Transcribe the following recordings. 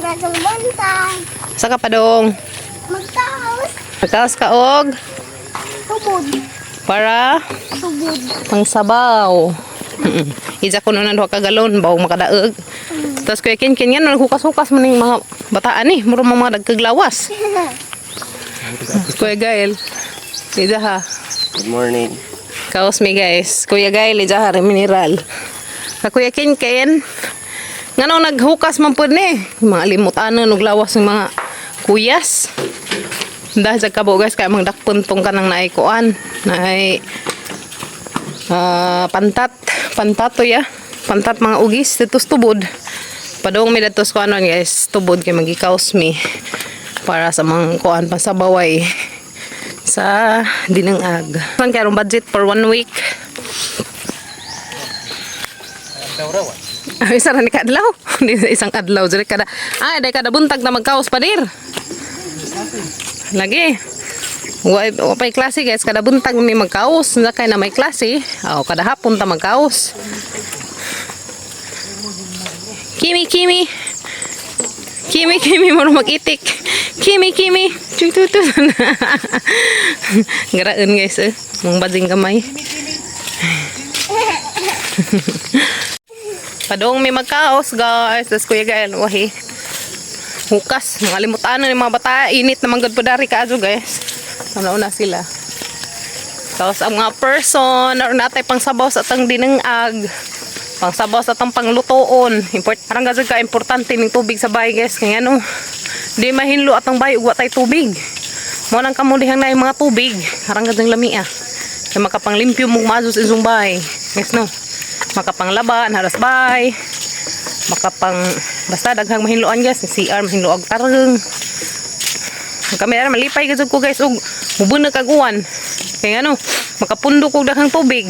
Magasong buntag. Sa ka padong? Magkaos. Magkaos ka og Tubod. para Tubod. pangsabaw. Isa ko nun duha ka galon baw makadaog. Tapos Kuya Ken Ken nga naghukas-hukas man ning mga bataan ni, muro mga dagkaglawas. Kuya Gael, ija ha. Good morning. Kaos mi guys. Kuya Gael, ija ha, mineral. Ka Kuya Ken Ken, ngano naghukas man pud ni? Mga limutanan og lawas ng mga kuyas. Dahil sa kabo guys, kaya mangdakpon tong kanang naay kuan, naay pantat, pantat to ya. Pantat mga ugis, dito sa tubod. Padung mi datos kuanon guys, tubod kay magikaos mi para sa mga kuan pa sa baway sa Dinangag. Kan kay budget for one week? Ay, isa ra ni kaadlaw. Di sa isang adlaw diri kada. Ay, day kada buntag na magkaos pa dir. Lagi. Wa pa'y klase guys, kada buntag may magkaos. Na kay na may klase. Oh, kada hapon ta magkaos. Kimi kimi. Kimi kimi mo mag-itik. Kimi kimi. Tu tu tu. Garaan guys eh. Mong bading kamay. Padong may magkaos guys. Tapos Kuya Gael, wahi. Hukas, mga limutanan ng mga bata. Init naman gud po dari kaadyo guys. Una-una sila. Tapos ang mga person, naroon natay pang sabaw sa atang dinangag. Pang sabaw sa atang panglutoon. Parang gazag ka importante ning tubig sa bahay guys. Kaya ano, di mahinlo atang bahay ug wa tay tubig. Mo nang kamo dihang na mga tubig. Harang gazang lami ah. Kaya makapanglimpyo mo maazo sa isong bahay. Guys no. Makapanglaban, haras bahay. Makapang basta daghang mahinloan guys, CR mahinlo og tarong. Kami ara malipay gud ko guys og mubunag kag uwan. Kay ano, makapundo kog daghang tubig.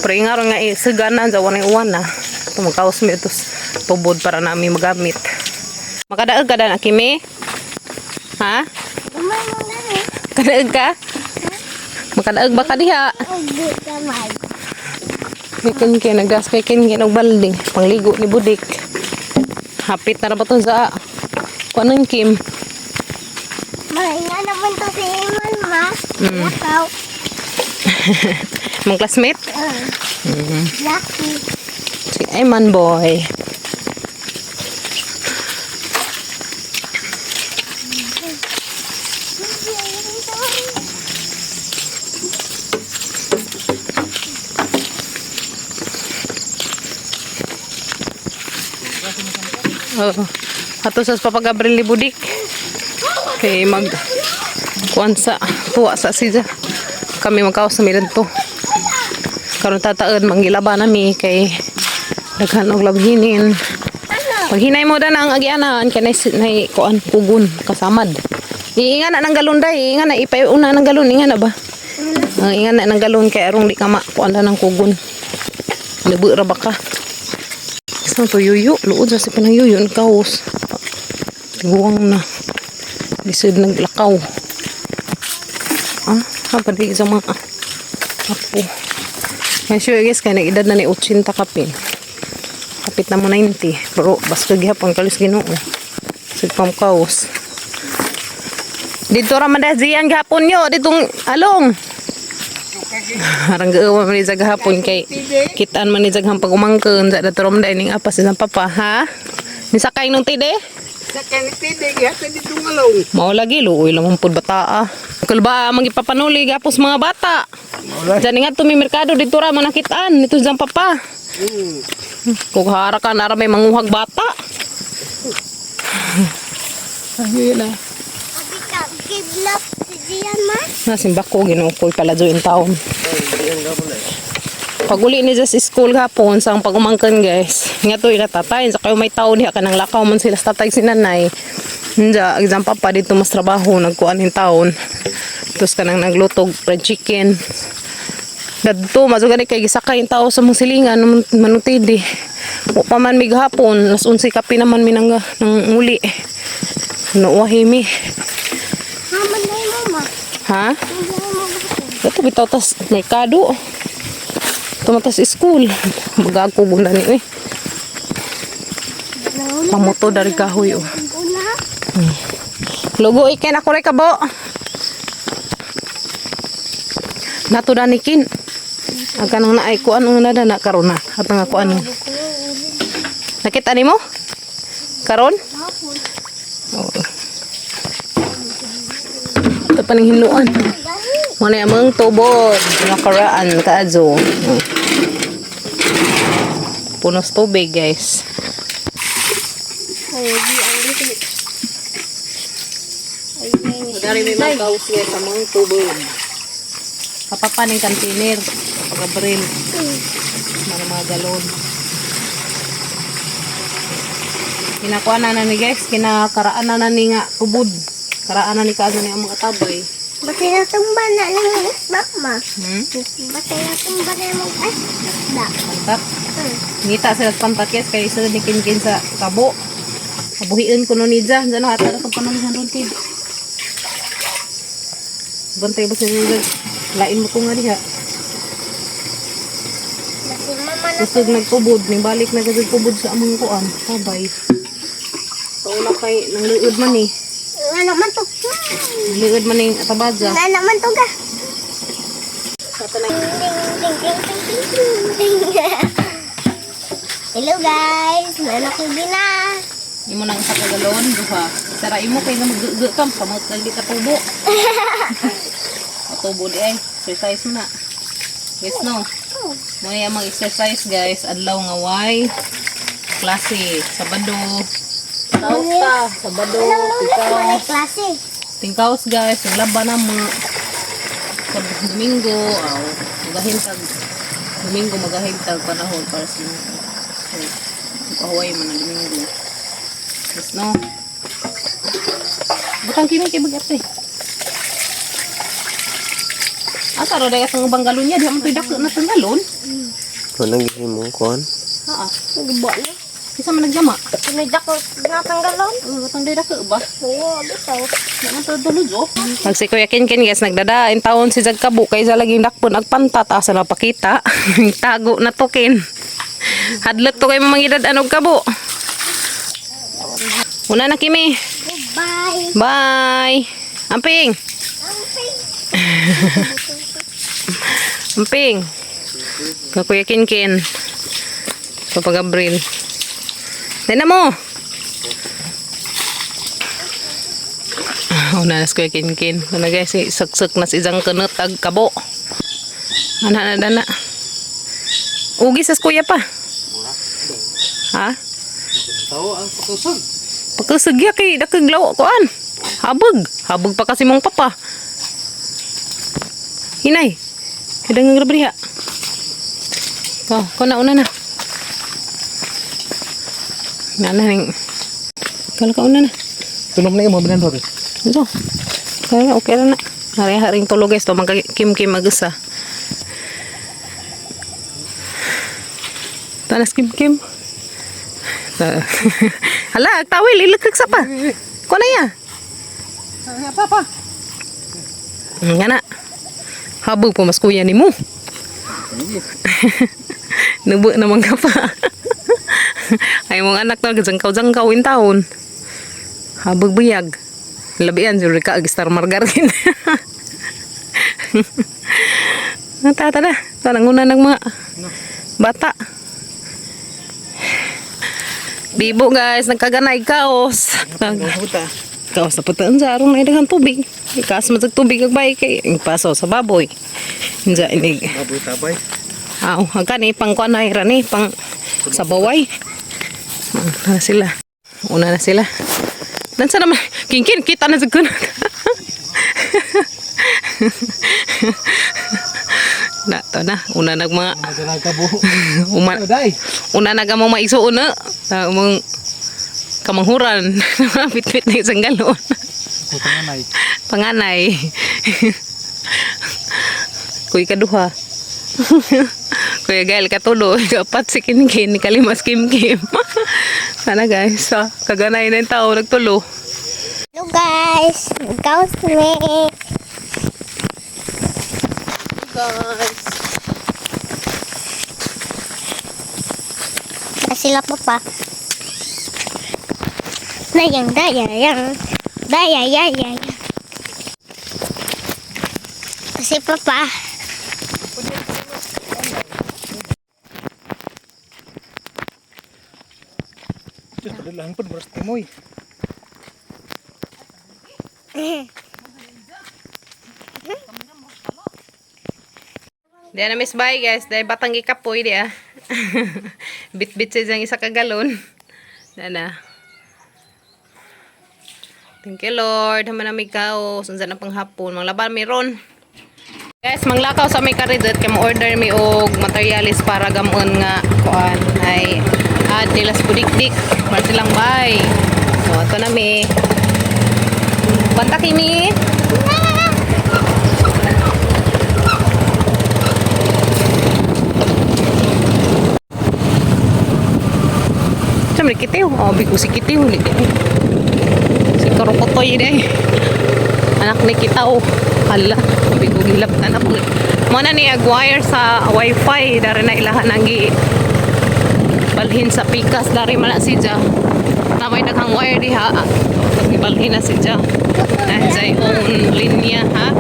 Pero ingaron nga eh, suganan sa wanay uwan na. Ito magkaos mi ito tubod para nami magamit. Makadaog ka na Kimi? Ha? Gamay mo na rin. Kadaog ka? Makadaog ba ka diha? Ugi gamay. May kinkin, nagdas kay kinkin og balde. Pangligo ni Budik. Hapit na ra ba to sa kuanon Kim? Mahinga naman to si Iman, ma. Lakaw. Mong classmate? Lucky. Si Eman boy. Oo. Ato sa Papa Gabriel ni Budik. Kay mag kuan sa tuwa sa siya. Kami magkaos na mi to. Karon tataon manggilaba nami kay daghan og labhinin. Paghinay mo dan ang agianan kay nay, nay kuan kugon kasamad. Iinga na ng galon day, iinga na ipaiuna ng galon, inga na ba? Ang inga na ng galon kay arong di ka makuan na ng kugon. Nabu ra ba ka? Sa to yuyo, luod sa si panayuyo ng kaos. Tiguang na. Lisod naglakaw. Ah, ha di sa mga apo. Ay, sure guys, kaya nag-edad na ni 80 kapin. Kapit na mo 90. Pero basta gihapon kalis Ginoo. Sig pamkaos. Dito ra man diyan gihapon yo, ditong along. Harang gaawa man ni sa gahapon kay kitaan man ni jaghang pagumangkon sa dato rom ning apas sa papa ha. Nisakay nung tide? Sa kanitide, gihapon dito ngalong. Mao lagi luoy lang pud bata ah. Kulba ang ipapanuli gapos mga bata. Diyan nga to may merkado dito ra man nakitaan nito dyan papa. Kung hara ka nara may manguhag bata. Ayun na. Abi ka, kidlap si Gian, ma. Nasimba ko ginukoy pala in town. Pag uli ni sa school hapon, sa ang pagumangkan guys. Nga to ila tatay, sa kayo may tao diha kanang lakaw man sila sa tatay si nanay. Nja, exam pa dito mas trabaho nagkuan hin taon. Tapos kanang naglutog fried chicken. Dadto mazo gani kay gisakay yung tao sa mga silingan manutidi. Wa pa man mig hapon, las 11 kape naman mi nang nang uli. No wahimi. Mama na mo, ma. Ha? Mama mo. Dato bitaw tas merkado. Tumatas school. Magagko gunda ni eh. Nahulog Mamuto dari kahoy oh. Una. Lugo ikin ako rin kabo. Nato danikin. Ang kanang naay kuan ang nada na karon na. At nga kuan. Nakita nimo? Karon? Oo. Ito pa ning hinuan. Muna among tubod. Nakaraan kaadyo. Punos tubig, guys. Ay, di ang dito. Ay, ay, Dari may mga kaus guys sa mga tubod. Kapapaning container. Pagabril. Mga galon. Kinakuha na na ni guys. Kinakaraan na na ni nga tubod. Karaan na ni kaano ni ang mga tabay. Ba't natumba na lang ang isda, ma? Hmm? Ba't natumba na lang ang isda? Pantat. Ngita sila sa pantat guys. Kaya isa ni kinkin sa kabo. Kabuhiin ko nun ni Diyan. Diyan hata na itong panalihan ron kid. Bantay ba sa inyo? Lain mo ko nga diha. Kasi mama na Kusog nagtubod, ning balik na gud tubod sa among kuan, tabay. Paula kay nang luod man ni. Ano man to? Luod man ning atabaja. Ano man to ga? Ding, ding, ding, ding, ding, ding, ding. Hello guys, nanak ko gina. Imo nang isa ka galon duha. Sara imo kay nga magugug kam samot kag di ka tubo. Matubo di ay, exercise mo na. Yes no. Mo ni ang exercise guys, adlaw nga way klase, Sabado. Taos ta, Sabado, Anong lunes ikaw. mo na klase? Tingkaos guys, naglaba na mga sa Domingo, aw, magahintag. Domingo magahintag panahon para sa mga so, magpahuway man ang Domingo. Yes, no? Butang kini kay mag-ate. Asa ro dahil sa ubang galon niya, di man to'y dako na itong galon. Anong gihimong kuan? Ha, Gubo na. Kisa man nagjama. May dako natanggalon. Butang day dako ba? Oo, bitaw. Pag si Kuya Kinkin guys, nagdadain taon si Jagkabo kay sa laging dakpon agpanta ta sa napakita. Tago na to kin. Hadlok to kay mga edad anog kabo. Una na kimi. Goodbye. Bye. Amping. Amping. Amping. Ka Kuya Kinkin. Papa Gabriel. Dena mo. Una na si Kuya Kinkin. Una guys, saksak na si isang kanot ag kabo. Ana na dana. Ugi sa kuya pa. Ha? Tao ang pakusog. Pagkasag ya kay dakag lawa kuan. Habag. Habag pa kasi mong papa. Hinay. Kadang nga grabe diha. Ko, ko na una na. Na na ning. Kala ka una na. Tunom na imo binan hobi. Ito. Kaya okay na na. Hari haring tulog guys to magka kim kim mag-usa. Tanas kim kim. Hala, tawil ilakak sa pa. Ko na ya. Papa. Nga na. Habog po mas kuya ni mo. Nubo naman ka pa. Ay mong anak na jangkaw-jangkaw in taon. Habog buyag. Labian jud ka ag star margarine. Tata na. Tanang una ng mga bata. Bibo guys, nagkaganay kaos. Buta. Kaos na putaan sa arong na daghang tubig. Ikaas man sa tubig ag bay kay paso sa baboy. Inja inig. Baboy tabay. Aw, ang kani pang kuan ay rani pang sa baway. Una na sila. Una na sila. Dansa naman. Kinkin, kita na sa kunat. Na, to na. Una nag mga Madala ka bu. uma, Day. una na gamong maigsuon na. Na mong kamanghuran. Bitbit na isang galon. Kutanganay. Panganay. Kuy kaduha. Kuya Gael katulo, kapat si Kinkin, kalimas Kim Kim. Sana guys, ah, kaganay na yung tao nagtulo. Hello guys, Gaus me. Guys. Na sila papa. Dayang dayang daya ya ya ya. Kasi papa. Diyos, padalahan po, maras timoy. Di na miss bye guys, dahil batang gikapoy di ah. Bit-bit siya diyang isa ka galon. Na na. Thank you Lord. Haman na may kao. Sundan na panghapon. Manglaban meron. Guys, manglakaw sa may karidot kay mo order mi og materialis para gamon nga kuan ay add nila sa budikdik para silang bay. So ato na mi. Banta kimi. Sa may kitiw. Oh, bigo si kitiw ni di. Si karukotoy di. Anak ni kitaw. Hala, bigo gilap na po. Mo na ni wire sa wifi dari na ilahan ang gi balhin sa pikas dari man na si Ja. Na may daghang wire diha. Gibalhin na si Ja. Na siya own linya ha.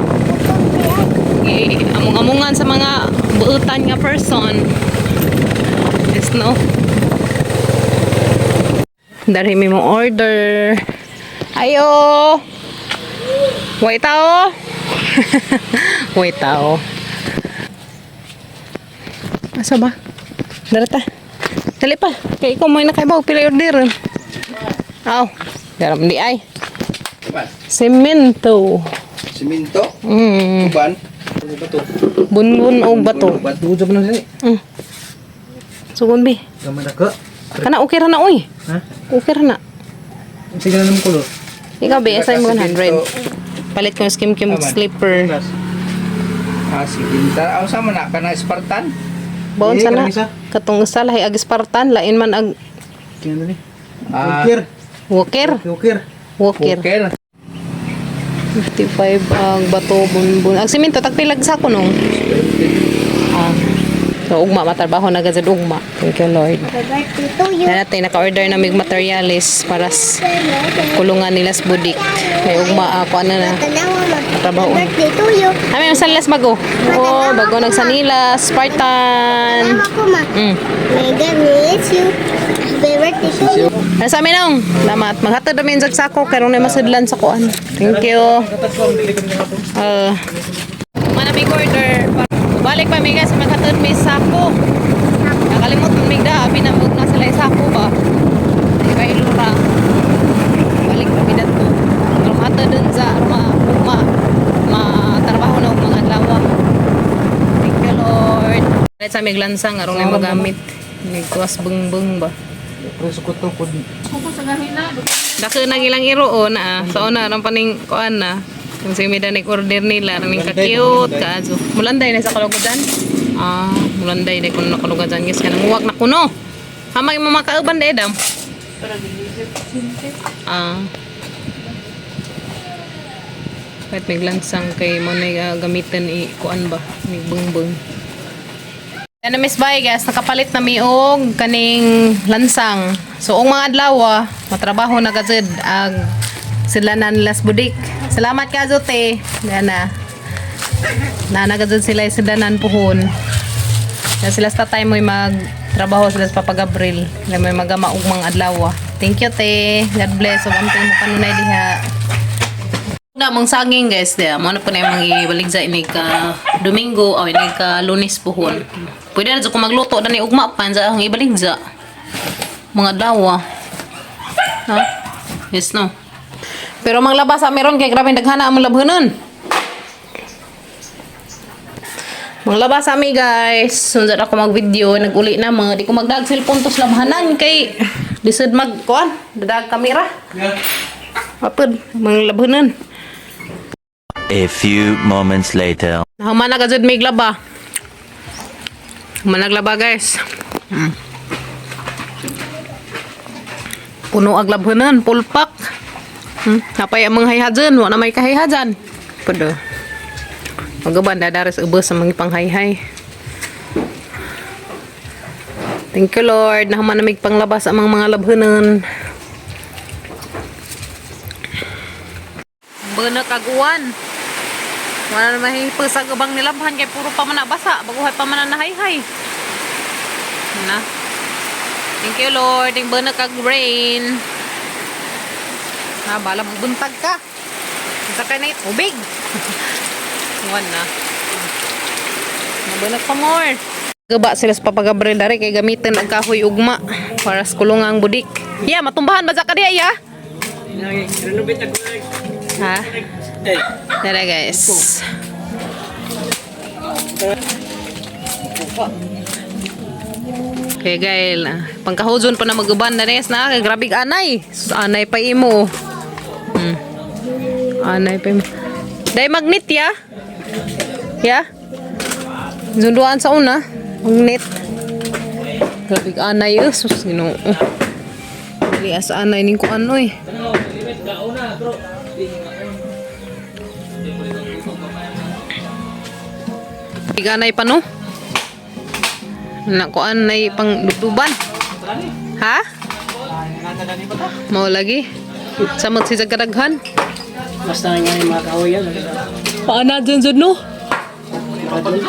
Gi among-amongan sa mga buutan nga person. Yes no. Dari mi mo order. Ayo. Way tao. Way tao. Asa ba? Dara ta. Dali pa. Kay ikaw may nakaibaw pila order. Aw. Daram di ay. Uban. Semento. Simento. Uban. Ano ba to? Bunbun og bato. Uban. Dugo pa na sila. Sugon bi. Gamay na ka. Kana okay ra na oy. Ha? Okay ra na. Sige na naman kulor. Ikaw bi, asay mo 100. Palit ko yung skim kim Tama. slipper. Class. Ah, sige. Ang sama na ka na Spartan. Baon Eh, sana. kanang isa. Katong usa lahi ag Spartan, lain man ag Tingnan na ni. Ah. Ukir. walker. Ukir. Walker. Okay. 55 ang bato bunbun. Ang simento tagpilag sa ko nung. Ah. So ugma matrabaho na gazed ugma. Thank you Lord. Happy birthday to you. Na natin naka-order na mig materialis para sa kulungan nila sa budik. Kay ugma ako ano na. Tanawa ma. Trabaho. Happy birthday to you. Kami ang sanilas bago. Oh, bago nagsanila, Spartan. Tanawa ko ma. May God bless you. Happy birthday to you. Ano sa amin nong? Salamat. Maghatod namin sa sako karon na masudlan sa kuan. Thank you. Mana may order. Balik pa mi guys, maghatod mi sako. Nakalimot man mig da, pinamug na sila yung sako ba. Iba ilura. Balik pa mi dadto. Pero matod dun sa ma ma matrabaho na og mga adlaw. Thank you Lord. Sa mig lansang aron may magamit. Nigkuas bungbung ba. Preso ko to. Kod. Dako nang ilang iro o na. Sa una ram paning kuan na. Kung si mida nig order nila raming ka cute kaazo. Mulanday na sa kalugodan. Ah, mulanday na kuno kalugodan guys kanang uwak na kuno. Hamay mo makauban day dam. Ah. Kahit may glansang kay mo na gamitin i kuan ba, ni bungbung. Ano Miss Bay guys, nakapalit na mi og kaning lansang. So og mga adlaw, ah, matrabaho na gazud ag sila na nila sa budik. Salamat ka te. Yan na. Na gazud sila sidanan puhon. Na sila sa tatay mo'y magtrabaho sila sa Papa Gabriel. Sila mo'y magama og mga adlaw. Ah. Thank you te. God bless. Ug antay mo kanunay diha. Na mong saging guys, diya. Mo na po na yung mga ibalik sa ini ka Domingo o ini ka Lunes puhon. Pwede na ko magluto dani ugma pa sa ang ibalik sa mga dawa. Ha? Yes no. Pero maglabas sa meron kay grabe daghana ang labhanon. Maglabas ami guys. Sunod ako mag-video, naguli na mga di ko magdag cellphone tos labhanan kay lisod mag kuan, dadag kamera. Yeah. Apod, mga labhanon. A few moments later. Human na gazud may glaba. Human naglaba guys. Puno ag labhanan, pulpak. Napay ang mga hayhajan, wa na may kahayhajan. Pudo. Magaban dadaris ubos sa mga panghayhay. Thank you Lord, nahuman na may panglabas ang mga labhanan. Bunag kag uwan. Wala na mahipag sa gabang nilabhan kay puro pa man na basa, baguhay pa man na nahayhay. Na. Thank you, Lord. Ting bunag kag rain. Na bala magbuntag ka. Sa kay na tubig. Uwan na. Mabunag pa more. Gaba sila sa Papa Gabriel dari kay gamitin ang kahoy ugma para sa kulungang budik. Ya, matumbahan ba sa kadiya ya? Ha? Tara, guys. Okay, Gail. Pangkahuzon pa na maguban na res na. Kay grabe ka anay. Sus, anay pa imo. Anay pa imo. Dai magnet ya? Ya? Zunduan sa una. Magnet. Grabe ka anay. Eh. Sus, Ginoo. Dili asa anay ning kuan oy. Iganay pa no? Nakuan nay pang duduban. Ha? Mao lagi. Samot si kadaghan. Basta nga yung mga kahoy yan. Paana dyan dyan no?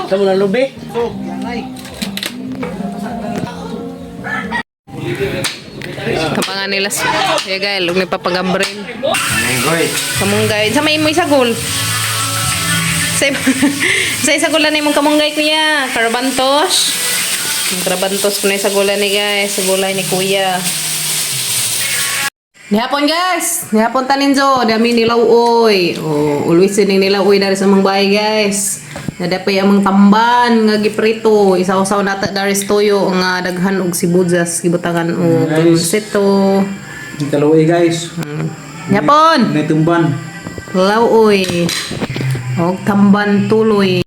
Sa mga lubi. Kapangan nila sa Kuya Gael, huwag ni Papa Gabriel. Minggoy. Kamunggay. Sa may imoy sagol. Sa, sa isagulan na imong kamunggay, kuya. Karabantos. Ang karabantos ko na isagulan ni guys. Sagulay ni kuya. Nihapon, guys! Nihapon taninzo. Dami nilaw-oy. Oh, always sining nilaw-oy dari sa among bahay, guys. Nadapay among tamban nga giprito. Isaw-saw nata dari sa toyo nga daghan og sibuyas gibutangan og Nice. sito. Kaluwi, guys. Nihapon! May tumban. Lauoy. Og tamban tuloy.